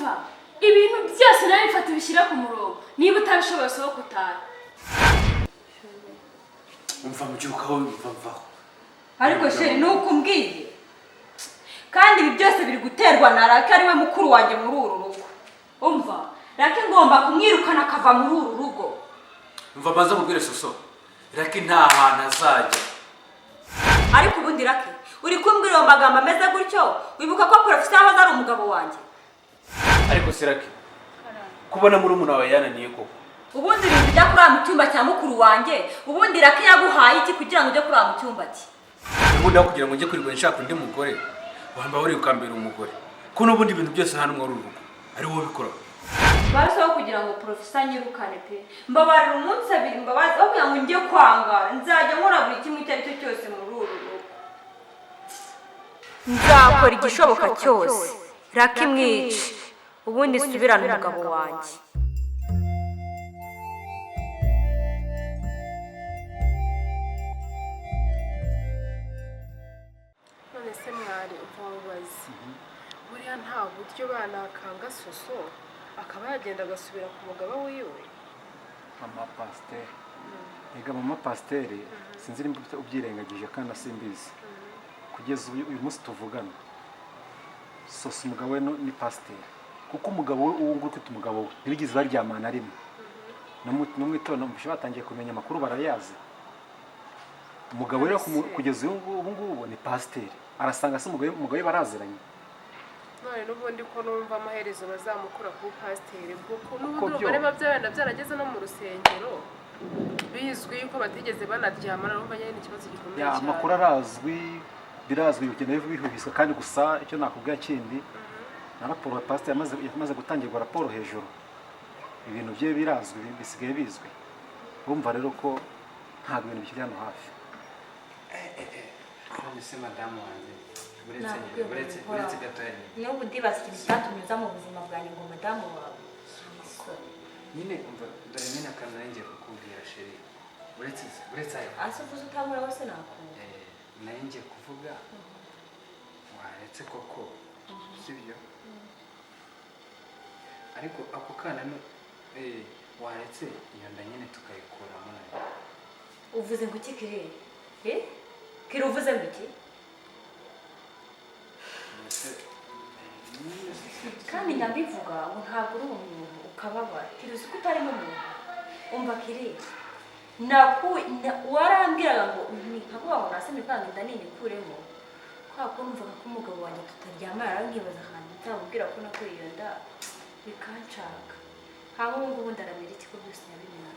Umva, ibintu byose nawe bifata ubishyire ku murongo. Niba utabishoboye, sohoka utahe. Umva, mbyukaho, mva, mvaho. Ariko chéri, ni uko umbwiye, kandi ibi byose biri guterwa na Rake, ariwe mukuru wanjye muri uru rugo. Umva, Rake ngomba kumwirukana akava muri uru rugo. Umva, mbanza mubwire Soso, Rake nta hantu azajya. Ariko ubundi Rake, uri kumbwira ayo magambo ameze gutyo, wibuka ko porofesiyo yahoze ari umugabo wanjye? Ariko se Rake, kubona murumuna wawe yananiye koko? Ubundi ibintu ujya kurara mu cyumba cya mukuru wanjye, ubundi Rake yaguhaye iki kugira ngo ujye kurara mu cyumba cye? Ubundi aho kugira ngo njye kwirirwa nshaka undi mugore, wamba wari ukambera umugore, ko n'ubundi ibintu byose hano muri uru rugo ari wowe ubikora. Barushaho kugira ngo porofesa anyirukane pe. Mbabarira umunsi abiri, mbabazi, aho kugira ngo njye kwangara, nzajya nkora buri kimwe icyo ari cyo cyose muri uru rugo. Nzakora igishoboka cyose Rake mwice, ubundi nsubirane umugabo wanjye. None se mwari, umva mubazi, buriya nta buryo banakanga Soso akaba yagenda agasubira ku mugabo wiwe? Mama pasiteri, ega mama pasiteri, sinzi nimba ubyirengagije kandi asimbizi. Kugeza uyu munsi tuvugana, Soso umugabo we ni pasiteri, kuko umugabo we uwo nguwo ufite umugabo we ntibigeze baryamana na rimwe. No mu itorero numvise batangiye kumenya amakuru, barayazi. Umugabo rero kugeza ubu ngubu ni pasiteri, arasanga se umugabo we baraziranye? None n'ubundi ko numva amaherezo bazamukura ku pasiteri, kuko n'ubundi Kuko urumva niba byabenda byarageze no mu rusengero, bizwi yuko batigeze banaryamana, urumva nyine ni ikibazo gikomeye Ya, cyane. amakuru arazwi, birazwi, bigenda bihubiswa. Kandi gusa icyo nakubwira kindi, na raporo ya pasiteri yamaze gutangirwa raporo hejuru, ibintu bye birazwi, bisigaye bizwi. Urumva rero ko ntabwo ibintu bikiri hano hafi. None se madamu wanjye, uretse Nakubwiye ngo uretse ntihoraho. uretse gatoya nyine. N'ubu ndibaza ikintu cyatumye uza mu buzima bwanjye ngo madamu wawe. Nyine umva, dore nyine akantu nari ngiye kukubwira, chéri, uretse ayo. Ase uvuze utankora wese nakumva. Nari ngiye kuvuga, waretse koko, sibyo? Ariko ako kana ni waretse iyo nda nyine tukayikuramo nayo. Uvuze ngo iki, Kiri? Eh, Kiri, uvuze ngo iki? Mbese, nyine Kandi ndabivuga ngo ntabwo uri umuntu, ukababara. Kiri, uzi ko utarimo umuntu? Umva Kiri, warambwiraga ngo nkakuvuga ngo nasamye kwanga inda ninyikuremo, kubera ko numvaga ko umugabo wanjye tutaryamana. Rero nkibaza ahantu nzamubwira ko nakuye iyo nda, bikanshaka. Haba ubu ngubu ndaramira iki ko byose yabimenye?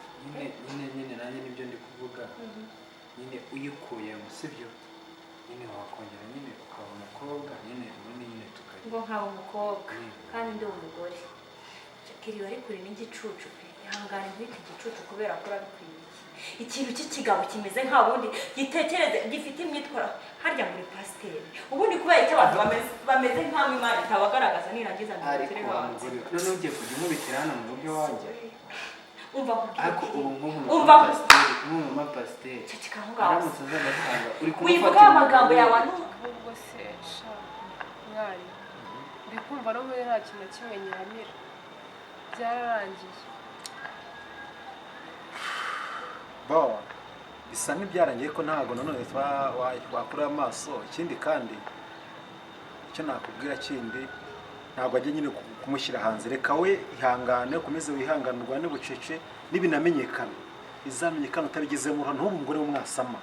Nyine nanjye nibyo ndi kuvuga nyine, uyikuyemo, sibyo? Nyine wakongera nyine ukaba umukobwa nyine, ubundi nyine tukajya Ngo nkaba umukobwa kandi ndi umugore? Kiri, wari kure n'igicucu pe. Ihangane nkwite igicucu kubera ko urabikwiye. Ikintu cy'ikigabo kimeze nka wundi gitekereze gifite imyitwarire, harya muri pasiteri. Ubundi kubera icyo abantu bameze nk'amwe Imana itabagaragaza, nirangiza ngo Ariko ibashyire wa hanze. mugore, none ugiye kujya umubikira hano mu rugo iwanjye? Umva nkubwire, Ariko Kiri. ubu Umva. nk'umumama pasiteri Ceceka aho ngaho. aramutse aza agasanga uri Wibuka kumufatira amagambo umugore. yawe anuka. Ahubwo se sha mwari, ndi kumva n'ubundi nta kintu na kimwe nyihamira, byararangiye. Bo bisa nk'ibyarangiye ko ntabwo nanone wakura amaso. Ikindi kandi icyo nakubwira kindi, ntabwo ajya nyine kumushyira hanze. Reka we ihangane, ukomeze wihangane, urwane bucece. Nibinamenyekana, izamenyekana utabigizemo uruhare, ntube umugore w'umwasama.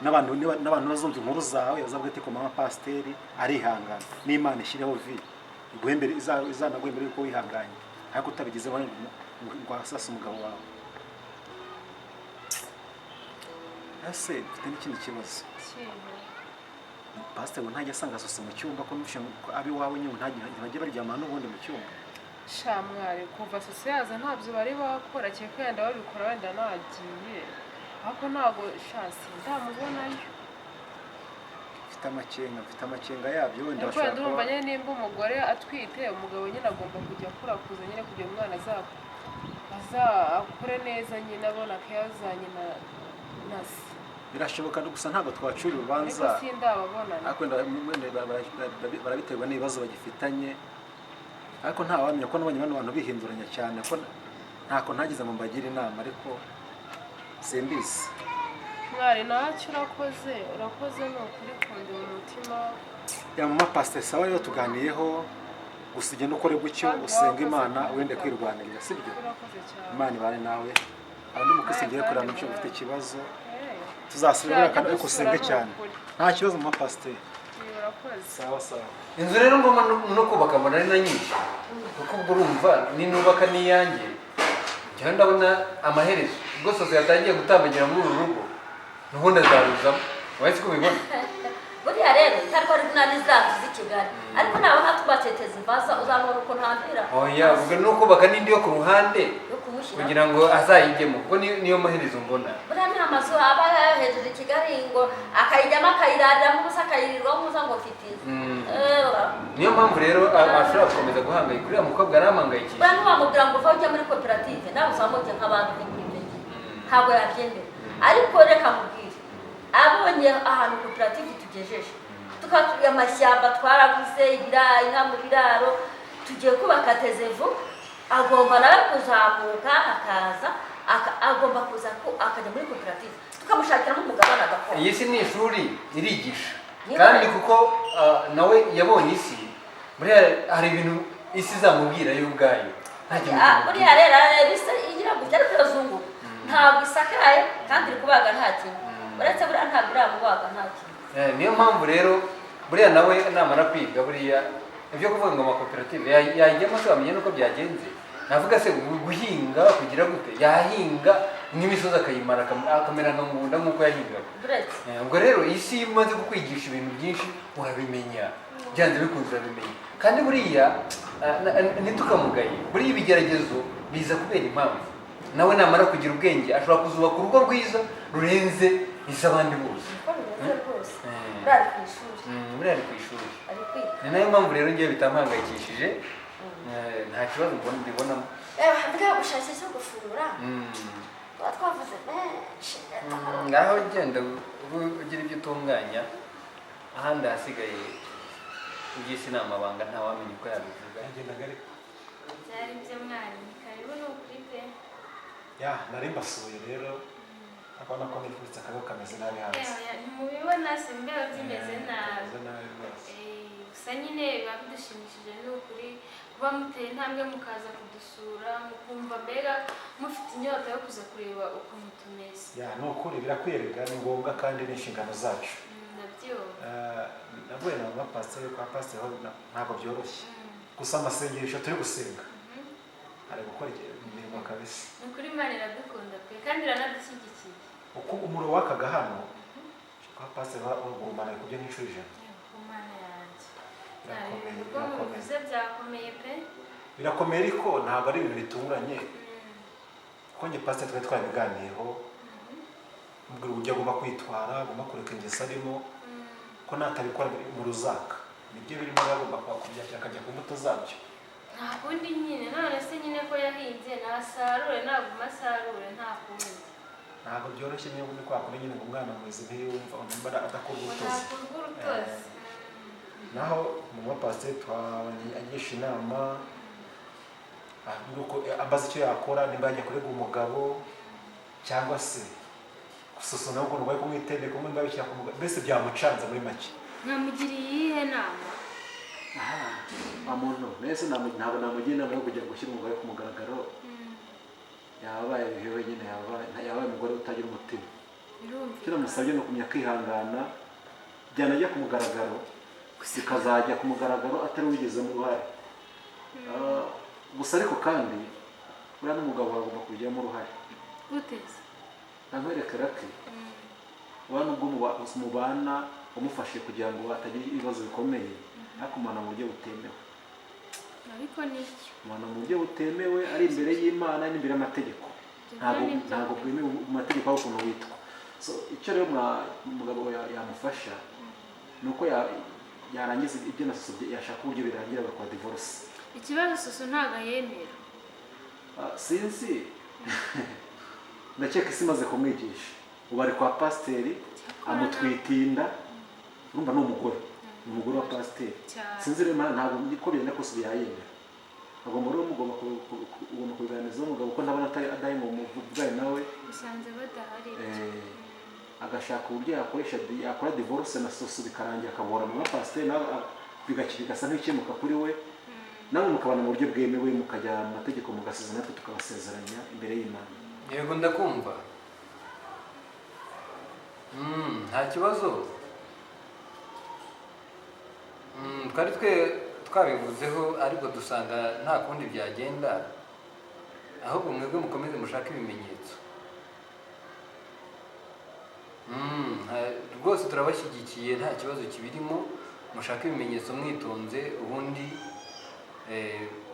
N'abantu bazumva inkuru zawe bazavuga ati ko mama pasiteri arihangana, n'Imana ishyireho vi iguhembere, izanaguhembere yuko wihanganye, ariko utabigizemo uruhare ngo wasase umugabo wawe. Ese mfite n'ikindi kibazo. Ikintu? Pasiteri ngo ntajya asanga Soso mu cyumba, ko numvise ngo abe iwawe nyine ntibajya baryamana n'ubundi mu cyumba? Sha mwari, kuva Soso yaza ntabyo bari bakora, kereka wenda babikora wenda nagiye, ariko ntabwo sha sindamubonayo. Mfite amakenga yabyo, wenda Ariko bashobora wenda urumva kuba nyine nimba umugore atwite, umugabo nyine agomba kujya akurakuza nyine kugira umwana azakure neza nyine, abona keya za nyina na se. Birashoboka, gusa ntabwo twacura urubanza. Ariko sindababona. Ariko wenda barabiterwa n'ibibazo bagifitanye. Ariko ntawamenya ko nabonye bano bantu bihinduranya cyane, ko ntako ntagize ngo mbagire inama, ariko simbizi. Mwari, ntacyo, urakoze, urakoze, ni ukuri kundeba umutima. Ya mama pasiteri, sawa rero, tuganiyeho gusa. Ugenda ukore gutyo, Kandi usenga wakoze Imana, cyane. wende kwirwanirira, sibyo? Urakoze cyane. Imana ibane nawe. Hari undi mukristo ngiye kureba n'icyo ufite ikibazo, Eh, tuzasubira kandi, ariko dusura usenge ni cyane. ukuri. Nta kibazo, mama pasiteri. Eh, urakoze. Sawa sawa. Inzu rero ngomba no kubaka mbona ari na nyinshi, kuko ubwo urumva ninubaka n'iyanjye, njyewe ndabona amaherezo ubwo soso yatangiye gutambagira muri uru rugo, n'ubundi azaruzamo. Wahise uko ubibona. Buriya rero cyangwa ari nani zacu z'i Kigali, ariko nabona twubaketeza imbaza, uzabona ukuntu hambira. Oya, ubwo ni ukubaka n'indi yo ku ruhande yo kumushyira kugira ngo azayijyemo, kuko niyo maherezo mbona. Buriya ni amazu aba hejuru i Kigali, ngo akayijyamo, akayirariramo ubusa, akayirirwamo ubusa, ngo mfite inzu. Eh, Niyo mpamvu rero ashobora gukomeza guhangayika. Uriya mukobwa arampangayikishije. Buriya ntiwamubwira ngo uva ujya muri koperative nawe uzamuke nk'abandi ujye muri ibyo gihe, ntabwo yabyemera. Ariko reka mubwire, abonye ahantu koperative tugejeje, tukatuye amashyamba, twaraguze ibirayi, inka mu biraro, tugiye kubaka tezevu, agomba nawe kuzamuka akaza agomba kuza akajya muri koperative, tukamushakiramo umugabane agakora. Iyi si ni ishuri, irigisha. Niba- Kandi kuko nawe yabonye isi, buriya hari ibintu isi izamubwira yo ubwayo, nta kintu Ah, kimubwira. Buriya rero arareba isi igira gutya, ariko irazunguka, ntabwo isakaye kandi iri kubaga nta kintu, uretse buriya ntabwo iramubaga nta kintu. Eh, niyo mpamvu rero buriya nawe namara kwiga, buriya ibyo kuvuga ngo amakoperative yajyamo se, wamenya nuko byagenze. Navuga se guhinga kugira gute, yahinga n'imisozi akayimara, akamera nka Ngunda nk'uko yahingaga. Buretse. Eh, ubwo rero isi iyo imaze kukwigisha ibintu byinshi, urabimenya, byanze bikunze urabimenya. Kandi buriya ntitukamugaye, buriya ibigeragezo biza kubera impamvu. Nawe namara kugira ubwenge ashobora kuzubaka urugo rwiza rurenze iz'abandi bose. Uko bimeze rwose. Mm. Buriya ari ku ishuri. Buriya ari ku ishuri. Ari kwiga. Ni nayo mpamvu rero ngewe bitampangayikishije. Eh, nta kibazo mbona mbibonamo. Mbwa gushakisha icyo gufungura, tuba twavuze menshi. Ngaho genda ugira ibyo utunganya, ahandi ahasigaye iby'isi ni amabanga, ntawamenya uko yabivuga. Yagendaga ariko. Byari byo mwari, ni karibu, ni ukuri pe. Ya, nari mbasuye rero, akabona ko nifubitse akaboko kameze nabi hanze. Yewe, ntimubibona se imbeho zimeze nabi? Kameze nabi rwose. Eh, gusa nyine biba bidushimishije, ni ukuri, kuba muteye intambwe mukaza kudusura, mukumva mbega mufite inyota yo kuza kureba ukuntu tumeze. Ya, ni ukuri birakwereka, ni ngombwa kandi ni inshingano zacu. Ndabyumva. Eh, navuye na mama pasiteri, kwa pasiteri ho ntabwo byoroshye, gusa amasengesho turi gusenga ari gukora imirimo kabisa. Ni ukuri Imana iradukunda pe, kandi iranadushyigikiye. Uko umuriro wakaga hano kwa pasiteri wagurumana kubyo nk'inshuro 100. Ku Mana yanjye! Birakomeye, Ubwo birakomeye. mubivuze byakomeye pe. Birakomeye, ariko ntabwo ari ibintu bitunguranye, kuko njye pasiteri twari twabiganiyeho, mubwira uburyo agomba kwitwara, agomba kureka ingeso arimo, ko natabikora mu ruzaka nibyo birimo, agomba kubyakira akajya ku mbuto zabyo. Nta kundi nyine, none se nyine ko yahinze nasarure, naguma asarure, nta kundi. Ntabwo byoroshye niba uri kwa kundi nyine ngo umwana mwiza ntiyumva, nimba adakurwa Ngo urutozi. ntakurwa urutozi. Naho mama pasiteri twabonye agisha inama, avuga ko ambaza icyo yakora, nimba yajya kurega umugabo cyangwa se gususuna ukuntu bari kumwitendeka, kumwe babishyira ku mugabo, mbese byamucanze muri make. Mwamugiriye iyihe nama? Wa muntu mbese ntabwo namugira inama yo kujya gushyira umugore ku mugaragaro. Yabaye ibihe nyine, yabaye umugore utagira umutima. Icyo Birumvikana. namusabye ni ukumenya kwihangana, byanajya ku mugaragaro bikazajya ku mugaragaro atari wigizemo uruhare. Ah, gusa ariko kandi buriya n'umugabo agomba kubigiramo uruhare. Gute se? Nakwereka ko ubona nubwo mubana umufashe kugira ngo atagira ibibazo bikomeye, ariko umubana mu buryo butemewe. Ariko nicyo. Umubana mu buryo butemewe, ari imbere y'Imana n'imbere y'amategeko, ntabwo Ibyo ni byo. ntabwo bwemewe mu mategeko aho ukuntu witwa. So icyo rero umugabo yamufasha ni uko yarangiza ibyo na soso, yashaka uburyo birangira bagakora divorce. Ikibazo, soso ntabwo ayemera. Ah, sinzi, ndakeka isi imaze kumwigisha. Ubu ari kwa pasiteri, amutwita inda, urumva ni umugore wa pasiteri. Cyane. Sinzi rero ntabwo uko byenda kose ubu yayemera. Agomba rero mugomba ugomba kubiganiriza umugabo ko ntabona atari adahe ngo muvugane nawe. Usanze badahari. Agashaka uburyo yakoresha yakora divorce na soso bikarangira akabora mu pasteur nawe bigasa nk'ikemuka kuri we. Nawe mukabana mu buryo bwemewe mukajya mu mategeko mugasezerana natwe tukabasezeranya imbere y'Imana. Yego ndakumva. Nta kibazo. Twari twe twabivuzeho ariko dusanga nta kundi byagenda, ahubwo mwebwe mukomeze mushake ibimenyetso. Rwose turabashyigikiye nta kibazo kibirimo, mushake ibimenyetso mwitonze ubundi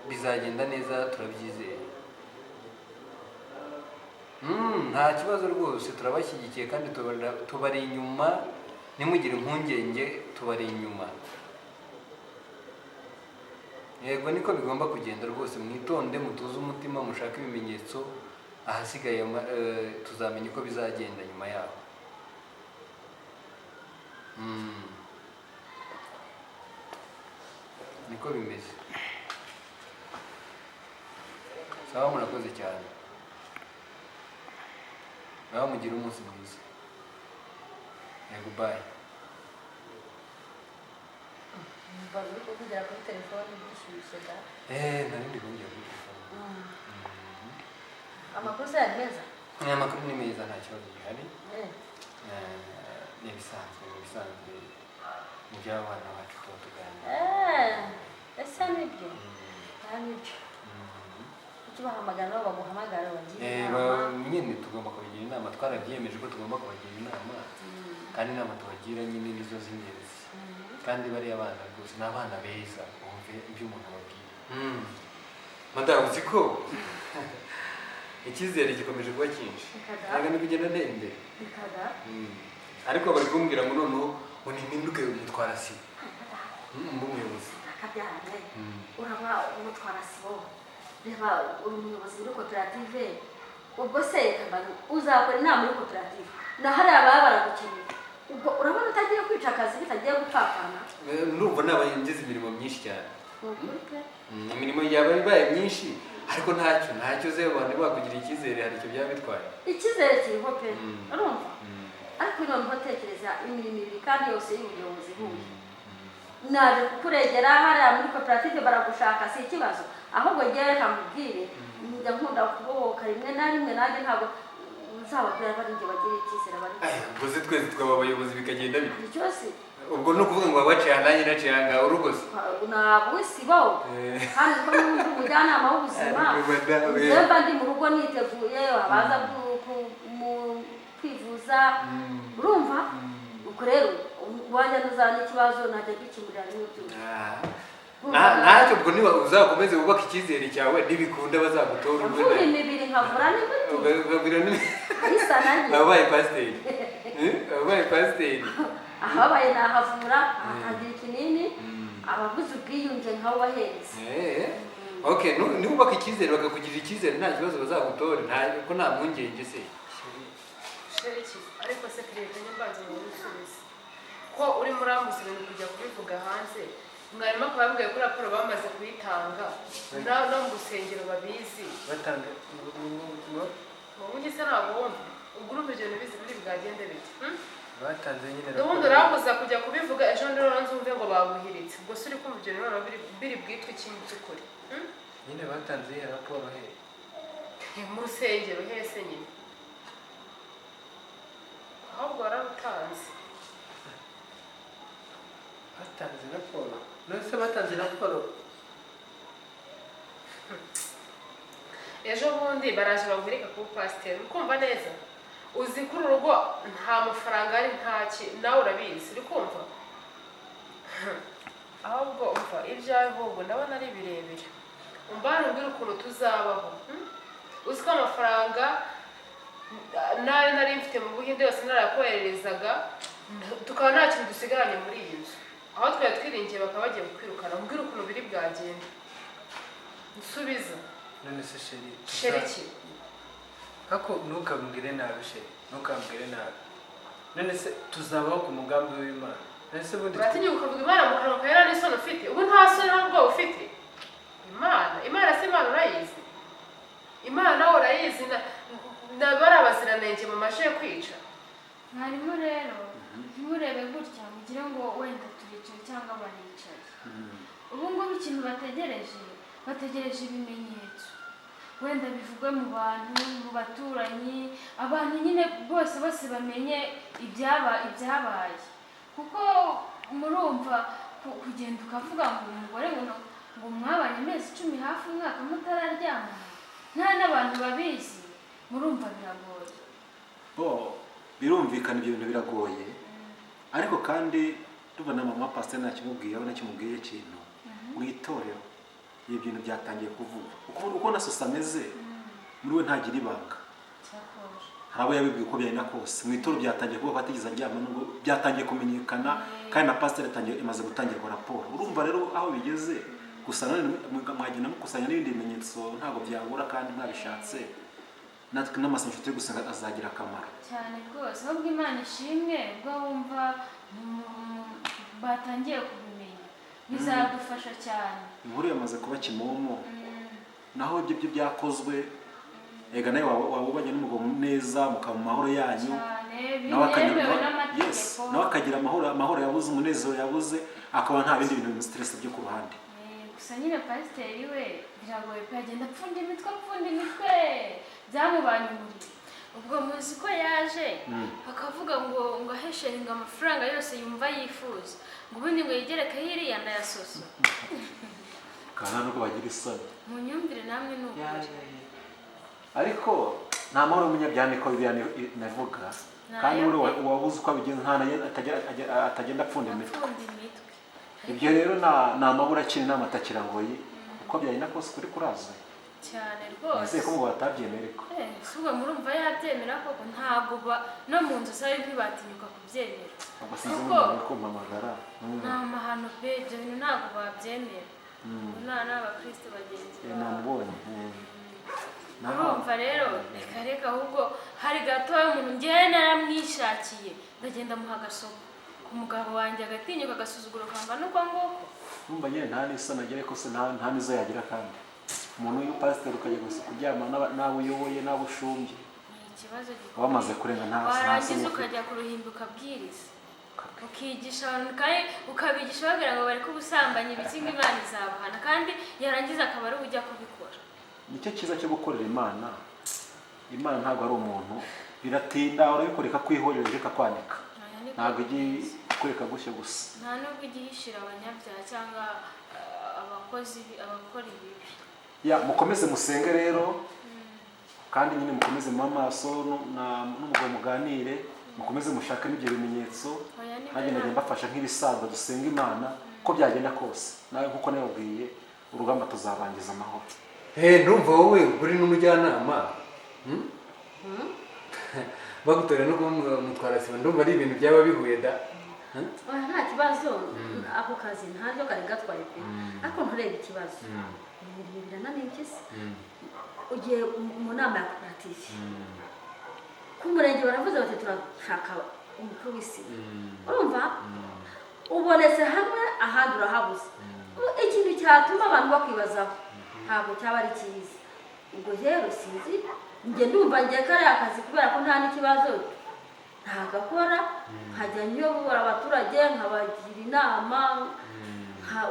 bizagenda neza turabyizeye. Nta kibazo rwose turabashyigikiye kandi tubari inyuma, ntimugire impungenge tubari inyuma. Yego niko bigomba kugenda rwose, mwitonde mutuze umutima mushake ibimenyetso, ahasigaye tuzamenya uko bizagenda nyuma yaho. Niko bimeze. Sawa murakoze cyane. Nawe mugire umunsi mwiza. Yego bye. Mbaza uri kuvugira kuri telefone bishyushye da? Nari ndi kuvugira kuri telefone. Amakuru se yari meza? Amakuru ni meza nta kibazo gihari. Ni ibisanzwe, ni iby'abana bacu tuba tuganira. Ese nibyo? Nibyo. Kuki bahamagara nabo baguhamagara bagira inama? Nyine tugomba kubagira inama, twarabyiyemeje ko tugomba kubagira inama, kandi inama tubagira nyine nizo z'ingenzi. Kandi bariya bana rwose ni abana beza bumve ibyo umuntu ababwira. Madamu uzi ko icyizere gikomeje kuba cyinshi, ntabwo ni kugenda ntera imbere. Ariko bari kumbwira ngo noneho ngo nimpinduke umutwara sibo mbe umuyobozi. Akabyarane uraba umutwara sibo, reba uri umuyobozi muri koperative, ubwo se uzakora inama muri koperative na hariya baba baragukeneye, ubwo urabona utagiye kwica akazi bitagiye gupfapfana. Ndumva nabaye ngize imirimo myinshi cyane. Imirimo yaba ibaye myinshi ariko ntacyo ze abantu bakugira icyizere hari icyo byaba bitwaye. Icyizere kiriho pe, urumva? Ariko noneho tekereza imirimo ibiri kandi yose y'ubuyobozi ihuye. Naje kukuregera hariya muri koperative baragushaka si ikibazo, ahubwo ngewe reka nkubwire njya nkunda kubohoka rimwe na rimwe nanjye ntabwo nzababwira bari njye bagira icyizere bari. Ubwo se twese twaba abayobozi bikagenda bite? Icyo si ubwo ni ukuvuga ngo wabaciye aha nanjye naciye aha ngaha urugoze? Ntabwo sibo kandi ko n'undi umujyanama w'ubuzima mba ndi mu rugo niteguye abaza kwivuza, urumva? Ubwo rero wajya n'uzana ikibazo najya gikemurira rimwe byose. Ntacyo ubwo niba uzakomeze wubake icyizere cyawe nibikunda bazagutora ubwo mvura imibiri nkavura n'imiti isa nanjye. Abaye pasiteri. Abaye pasiteri. Ahabaye nahavura ahatangira ikinini, ababuze ubwiyunge nkabubahereza. Okay, niwubaka icyizere bakakugirira icyizere nta kibazo bazagutora, ko nta mpungenge se. Sheriki, ariko se kireta nyambanze ngo usubize ko uri murambuza ibintu kujya kubivuga hanze. Mwarimu akaba yambwiye ko raporo bamaze kuyitanga no mu rusengero babizi. Batanga ubundi se ntabwo wumva ubwo urumva ibyo bintu bizi biri bwagende bite? Batanze nyine raporo. Ubundi urambuza kujya kubivuga ejo ndi rero nzumve ngo baguhiritse, ubwo se uri kumva ibyo bintu biri bwitwe iki mu by'ukuri? Nyine batanze iyi raporo he? Mu rusengero hese nyine, ahubwo wararutanze. Batanze raporo? None se batanze raporo? Ejo bundi baraje baguhirika kuba pasiteri, uri kumva neza? Uzi ko uru rugo nta mafaranga ari ntaki, nawe urabizi, uri kumva? Ahubwo umva ibyawe ahubwo ndabona ari birebire, umbane umbwire ukuntu tuzabaho. Uzi ko amafaranga nayo nari mfite mu Buhinde yose narakohererezaga, tukaba nta kintu dusigaranye muri iyi nzu, aho twari twiringiye bakaba bagiye kukwirukana. Umbwire ukuntu biri bwagende, nsubiza. None se sheri, sheri ki? Ako ntukambwire nabi sheri, ntukambwire nabi. None se tuzabaho ku mugambi w'Imana? None se ubundi uratinya ukavuga Imana mu kanwa kawe nta n'isoni ufite? Ubu nta soni nta bwoba ufite? Imana Mwarimu rero, ntimurebe gutya mugire ngo wenda turicaye cyangwa baricaye. Ubu ngubu ikintu bategereje, bategereje ibimenyetso, wenda bivugwe mu bantu, mu baturanyi, abantu nyine bose bose bamenye ibyabaye, kuko murumva kugenda ukavuga ngo umugore ngo mwabanye amezi 10, hafi umwaka, mutararyamana, nta n'abantu babizi, murumva biragoye. Bo, birumvikana, ibyo bintu biragoye, ariko kandi tubona mama pasiteri ntakimubwiye, aho nakimubwiye ikintu mu itorero, ibi bintu byatangiye kuvugwa. Uko na sosa ameze, muri we ntagira ibanga. Cyakora. Hari abo yabibwiye. Uko byagenda kose, mu itorero byatangiye kuvuga ko atigeze aryama, nubwo byatangiye kumenyekana, kandi na pasiteri yatangiye, imaze gutangirwa raporo. Urumva rero aho bigeze. Gusa nanone mwagenda mukusanya n'ibindi bimenyetso, ntabwo byabura, kandi mwabishatse natwe n'amasengesho turi gusenga azagira akamaro. Cyane rwose. Ahubwo Imana ishimwe ubwo wumva batangiye kubimenya, bizadufasha cyane. Inkuru yamaze kuba kimomo. Naho ibyo byo byakozwe, ega nawe waba ubanye n'umugabo neza, mukaba mu mahoro yanyu, cyane nawe akagira binemewe yes, n'amategeko. Nawe akagira amahoro, amahoro yabuze, umunezero yabuze, akaba nta bindi bintu bimustress byo ku ruhande. Gusa nyine pasiteri we biragoye pe, agenda apfunda imitwe, apfunda imitwe, byamubanye umuriro. Ubwo muzi ko yaje akavuga ngo ahesheringa amafaranga yose yumva yifuza, ngo ubundi ngo yigerekeho iriya ndayasoso. Kandi nubwo bagira isoni. Mu myumvire namwe ni ukuri. Ariko nta mahoro y'umunyabyaha, niko Bibiliya inavuga. Kandi Nayo buri pe. Uwabuze uko abigenza atagenda apfunda imitwe. Apfunda imitwe. Ibyo rero ni amabura akiri n'amatakirangoyi. Uko byagenda kose kuri kurazwe. Cyane rwose. Nizeye ko ngo batabyemera ariko. Si ubwo murumva yabyemera koko? Ntabwo no mu nzu zari ntibatinyuka kubyemera. Ubwo sinzi Kuko umuntu uri kumpamagara. Ni amahano pe, ibyo bintu ntabwo babyemera. Ubu nta n'abakristo bagenzi bawe. Namubonye. Urumva rero, reka reka, ahubwo hari gatoya umuntu ngewe naramwishakiye, ndagenda muha agasopo ku mugabo wanjye, agatinyuka agasuzuguro kangana uko nguko. Numva nyine nta n'isoni agira, ariko se nta n'izo yagira? Kandi umuntu w'umupasiteri ukajya gusa kuryama n'abo uyoboye, n'abo ushumbye, Ni ikibazo gikomeye. wamaze kurenga, nta Warangiza soni ufite. ukajya ku ruhimbi ukabwiriza, ukigisha abantu, kandi ukabigisha babwira ngo bareke ubusambanyi, ibiki, ngo Imana izabahana, kandi yarangiza akaba ari we ujya kubikora. Nicyo cyiza cyo gukorera Imana. Imana ntabwo ari umuntu, biratinda, urabikora ikakwihorera, ikakwanika. Aya niko Ntabwo ijya bimeze. ikwereka gutyo gusa. Nta nubwo ijya ihishira abanyabyaha cyangwa abakozi abakora ibibi. Ya, mukomeze musenge rero, kandi nyine mukomeze mu maso n'umugabo muganire, mukomeze mushake n'ibyo bimenyetso. Oya, nibyo. Nanjye ndagenda mbafasha nk'ibisanzwe, dusenga Imana. Uko byagenda kose, nawe nkuko nababwiye, urugamba tuzarangiza amahoro. He, ndumva wowe uri n'umujyanama, Bagutorera no kuba umutwara sibo, ndumva ari ibintu byaba bihuye da. Oya, nta kibazo, ako kazi ntaryo kari gatwaye pe, ariko nturebe ikibazo, ibintu birananiye impyisi. Ugiye mu nama ya koperative ku murenge, baravuze bati turashaka umukuru w'isibo. Urumva ubonetse hamwe, ahandi urahabuze. Ikintu cyatuma abantu bakwibazaho ntabwo cyaba ari cyiza. Ubwo rero sinzi, njye ndumva njye kariya kazi, kubera ko nta n'ikibazo ntagakora, nkajya nyobora abaturage, nkabagira inama,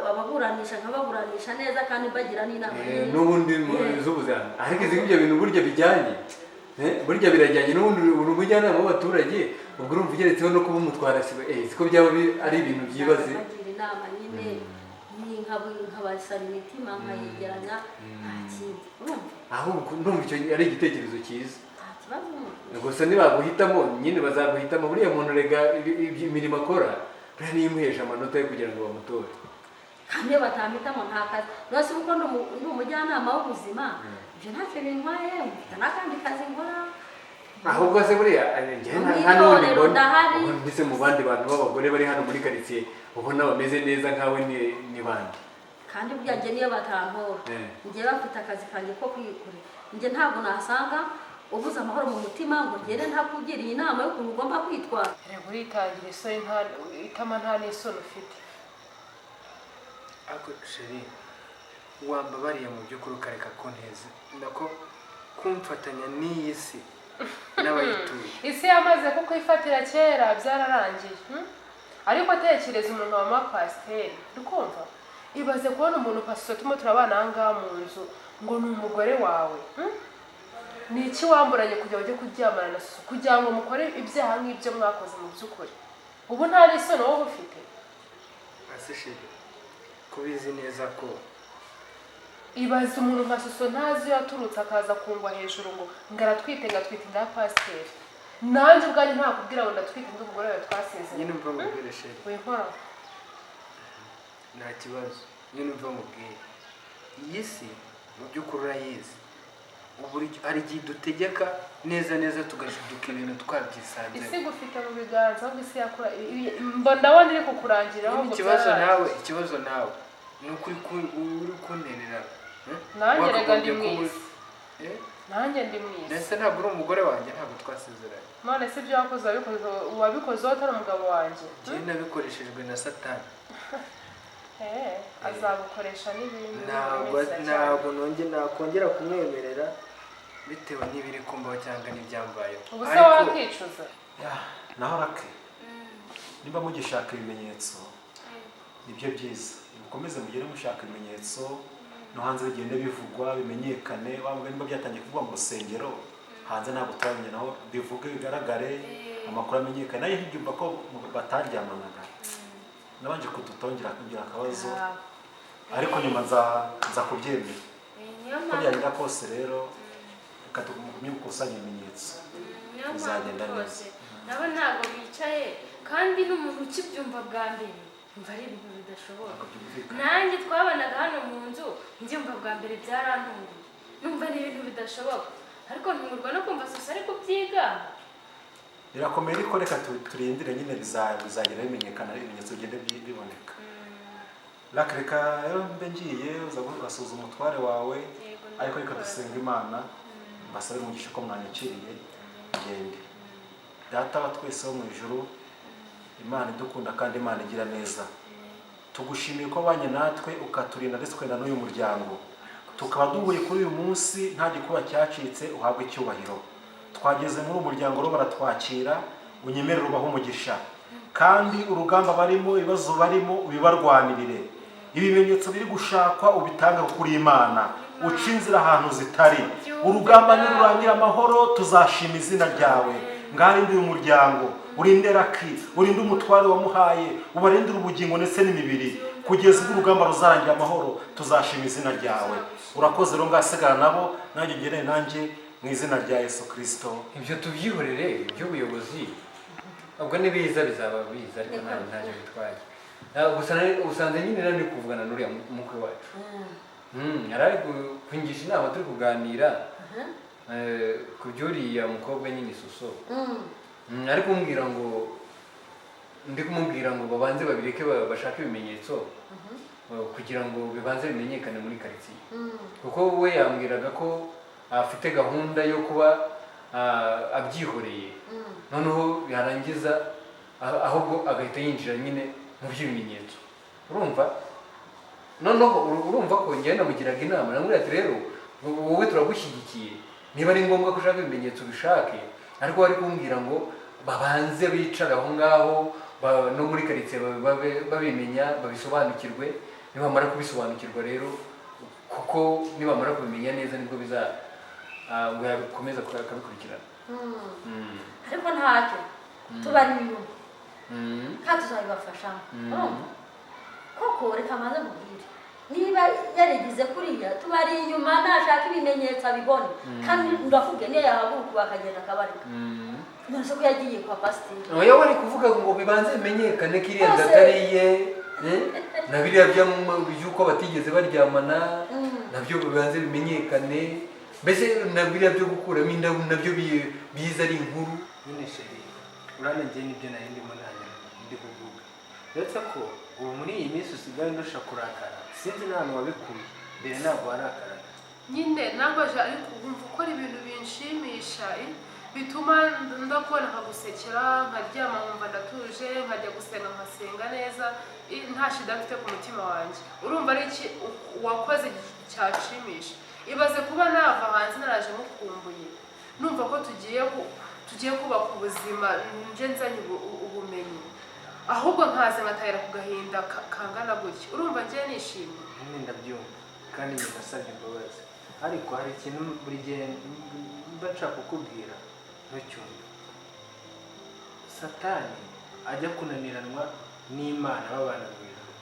ababuranisha nkababuranisha neza, kandi mbagira n'inama neza. N'ubundi z'ubuzima, ariko izi ibyo bintu burya bijyanye. Burya birajyanye, n'ubundi uri umujyanama w'abaturage, ubwo urumva ugeretseho no kuba umutwara sibo, siko byaba ari ibintu byibaze. Bagira inama nyine, ni nkabasana imitima, nkayegeranya, nta kindi, urumva. Ahubwo ndumva icyo ari igitekerezo cyiza. Nta kibazo. Gusa nibaguhitamo nyine, bazaguhitamo. Buriya muntu rega imirimo akora buriya niyo imuhesha amanota yo kugira ngo bamutore. Kandi iyo batampitamo nta kazi rwose, kuko ndi umujyanama w'ubuzima, ibyo ntacyo bintwaye, mfite n'akandi kazi nkora. Ahubwo se buriya njye Mu nta n'ubundi itorero mbona ndahari. Ubu mbese mu bandi bantu b'abagore bari hano muri karitsiye ubona bameze neza nkawe ni bande? Kandi burya njye niyo batantora, njye bafite akazi kanjye ko kwikorera. Njye ntabwo nasanga ubuze amahoro mu mutima ngo ngende ntakugiriye inama y'ukuntu ugomba kwitwara. Reba, uritangira isoni, nta itama, nta n'isoni ufite. Ariko chérie, wambabariye mu by'ukuri ukareka kunteza, nako kumfatanya n'iyi si. N'abayituye. Isi yamaze kukwifatira kera, byararangiye. Ariko tekereza umuntu wa mapasiteri, uri kumva? Ibaze kubona umuntu pasiteri turimo turabana aha ngaha mu nzu ngo ni umugore wawe, Ni iki wamburanye kugira ngo ujye kuryamana na Susu, kugira ngo mukore ibyaha nk'ibyo mwakoze? Mu by'ukuri ubu nta n'isoni wowe ufite? Ase chérie, kubizi neza ko Ibaze umuntu nka Suso ntazi iyo yaturutse, akaza kungwa hejuru ngo aratwite, ngo atwite inda ya pasiteri. Nanjye ubwanjye ntakubwira ngo ndatwite, ndi umugore wawe twasezeranye. Nyine umva mubwire, chérie. Winkoraho. Nta kibazo, nyine umva mubwire. Iyi si mu by'ukuri urayizi, uburyo hari igihe dutegeka neza neza tugashiduka ibintu twabyisanzemo. Isi gufite mu biganza, ahubwo isi yakura mbona, ndabona iri kukurangira Nyine ahubwo. Ikibazo Byararangiye. nawe, ikibazo nawe ni uko uri kunterera, eh? Nanjye rega ndi Wakagombye mu kuba isi. Eh? Nanjye ndi mu isi. Ndetse ntabwo uri umugore wanjye, ntabwo twasezeranye. None se ibyo wakoze wabikoze, wabikoze utari umugabo wanjye? Njyewe nabikoreshejwe na Satani. Eh, azagukoresha n'ibindi. Ntabwo Iminsi iracyari. ntabwo nongeye nakongera kumwemerera bitewe n'ibiri kumbaho cyangwa n'ibyambayeho. Ubu se Ariko wakicuza? Ya, naho rake nimba mugishaka ibimenyetso nibyo byiza, mukomeze mugere mushaka ibimenyetso no hanze, bigende bivugwa, bimenyekane. Waba nimba byatangiye kuvugwa mu rusengero, hanze ntabwo turabimenya, naho bivuge, bigaragare, amakuru amenyekane. Nayo ntibyumva ko bataryamanaga, nabanje kudutongera kugira akabazo, ariko nyuma nza kubyemera. Niyo Uko mpamvu byagenda kose rero, reka tugumye gukusanya ibimenyetso, niyo mpamvu bizagenda neza. Rwose nabo ntabwo bicaye, kandi n'umuntu ukibyumva bwa mbere mva ari ibintu bidashoboka. Ntabwo byumvikana. Nanjye twabanaga hano mu nzu, mbyumva bwa mbere byarantunguye, numva ni ibintu bidashoboka, ariko ntungurwa no kumva Soso ari kubyigamba. Birakomeye, ariko reka turindire nyine, bizagenda bimenyekana, ibimenyetso bigende biboneka. Reka reka rero mbe ngiye, uza ugasuzuma umutware wawe. Yego, Ariko reka ndabikora. dusenga Imana, mbasabe umugisha ko mwanyakiriye. Ngende. Data wa twese wo mu ijuru, Imana idukunda kandi Imana igira neza, tugushimiye ko wabanye natwe ukaturinda ndetse ukenda n'uyu muryango, tukaba duhuye kuri uyu munsi nta gikuba cyacitse. Uhabwe icyubahiro. Twageze muri uyu muryango rero baratwakira, unyemerere ubahe umugisha, kandi urugamba barimo, ibibazo barimo, ubibarwanirire. Ibimenyetso biri gushakwa ubitange kuri Imana, uca inzira ahantu zitari. Urugamba nirurangira amahoro, tuzashima izina ryawe. Ngarinde uyu muryango, urinde Raki, urinde umutware wamuhaye, ubarindire ubugingo ndetse n'imibiri kugeza ubwo urugamba ruzarangira amahoro, tuzashima izina ryawe. Urakoze rero, ngasigara nabo, nanjye ugenere nanjye, mu izina rya Yesu Kirisito. Ibyo tubyihorere, iby'ubuyobozi ubwo nibiza bizaba biza, ariko ntabwo ntacyo bitwaye. Gusa usanze nyine nari ndi kuvugana n'uriya mukwe wacu. Yari ari kungisha inama, turi kuganira ku by'uriya mukobwa nyine Isuso. Ari kumbwira ngo, ndi kumubwira ngo babanze babireke, bashake ibimenyetso kugira ngo bibanze bimenyekane muri karitsiye, kuko we yambwiraga ko afite gahunda yo kuba abyihoreye, noneho yarangiza ahubwo agahita yinjira nyine mu by'ibimenyetso. Urumva noneho urumva ko njyewe namugiraga inama, namubwira ati: "Rero wowe turagushyigikiye, niba ari ngombwa ko ushaka ibimenyetso ubishake." Ariko bari kumbwira ngo babanze bicare aho ngaho, no muri karitsiye babimenya, babisobanukirwe. Nibamara kubisobanukirwa rero, kuko nibamara kubimenya neza nibwo biza ngo yabikomeza akabikurikirana. Ariko ntacyo, tubari inyuma kandi tuzabibafashamo. Urumva koko, reka mbanze mubwire, niba yarigize kuriya, tubari inyuma, nashaka ibimenyetso abibone. Kandi ndakubwiye, niyo yahaguruka ubu akagenda akabarika. None se ko yagiye kwa pasiteri? Oya, wari kuvuga ngo bibanze bimenyekane ko iriya nda Rwose. atari iye, eh? Na biriya by'uko batigeze baryamana nabyo bibanze bimenyekane, mbese na biriya byo gukuramo inda nabyo biza ari inkuru. Nyine chérie, urabona njye nibyo nari ndimo ntangira ndi kuvuga, uretse ko ubu muri iyi minsi usigaye ndusha kurakara, sinzi n'ahantu wabikuye, mbere ntabwo warakaraga. Nyine ntabwo, ariko wumva ukora ibintu binshimisha, bituma ndakubona nkagusekera, nkaryama nkumva ndatuje, nkajya gusenga nkasenga neza, nta shida mfite ku mutima wanjye. Urumva ari iki wakoze cyashimisha? Ibaze kuba nava hanze naraje mukumbuye. Numva ko tugiye kubaka ubuzima, nje nzanye ubumenyi, ahubwo nkaza nkatahira ku gahinda kangana gutya. Urumva njye nishimye? Nyine ndabyumva, kandi njye ndasabye imbabazi, ariko hari ikintu buri gihe mba nshaka kukubwira ntucyumve. Satani ajya kunaniranwa n'Imana babana mu ijuru,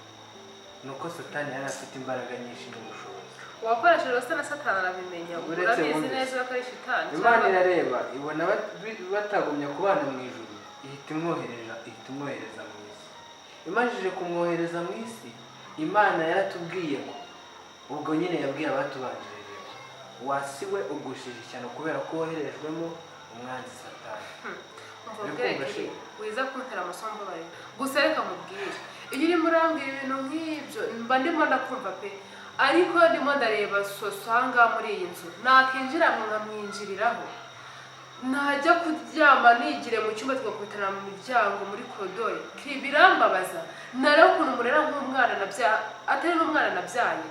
nuko Satani yari afite imbaraga nyinshi n'ubushobozi. Wakoresheje se na Satani arabimenya. Uretse urabizi wumvise. neza ko ari shitani. Imana irareba ibona batagumya kubana mu ijuru, ihita imwohereza mu isi. Imajije kumwohereza mu isi, Imana yaratubwiye ngo, ubwo nyine yabwiye abatubanjirije, wasiwe ugushije ishyano kubera ko woherejwemo umwanzi Satani. Umva Uri ubwenge, kumva she? wiza kuntera amasomo, mbabarira. Gusa reka mubwire, iyo urimo urambwira ibintu nk'ibyo mba ndimo ndakumva pe, ariko ndimo ndareba soso ahangaha muri iyi nzu, nakinjira nkamwinjiriraho, najya kuryama nigire mu cyumba tugakubitana mu miryango muri koridori, birambabaza. Nareba ukuntu murera nk'umwana nabyaye, atari n'umwana nabyaye,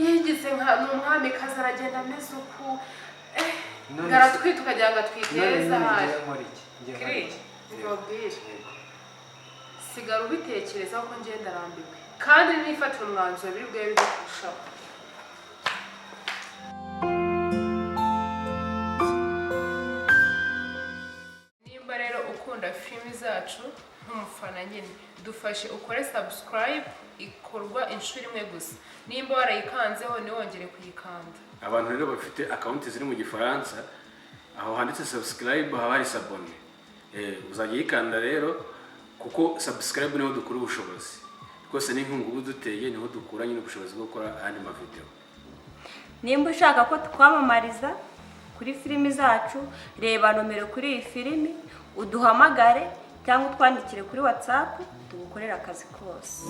yigize nka ni umwamikazi, aragenda ameze uku, None se- aratwita ukagira ngo None atwiteze nyine ahari. ngewe nkora iki? Ngewe nkora Kiri, iki? mbabwire. Yego. Sigara ubitekerezaho ko ngenda arambiwe, kandi nifatira umwanzuro biri bube biri kurushaho. Nimba rero ukunda filimi zacu nk'umufana nyine, dufashe ukore subscribe, ikorwa inshuro imwe gusa. Nimba warayikanzeho ntiwongere kuyikanda. Abantu rero bafite account ziri mu Gifaransa, aho handitse subscribe haba hari s'abonner. Uzajya uyikanda rero, kuko subscribe niho dukura ubushobozi rwose, n'inkunga uba uduteye niho dukura nyine ubushobozi bwo gukora ayandi mavideo. Nimba ushaka ko tukwamamariza kuri filimi zacu, reba nomero kuri iyi filimi, uduhamagare cyangwa utwandikire kuri WhatsApp, tugukorere akazi kose.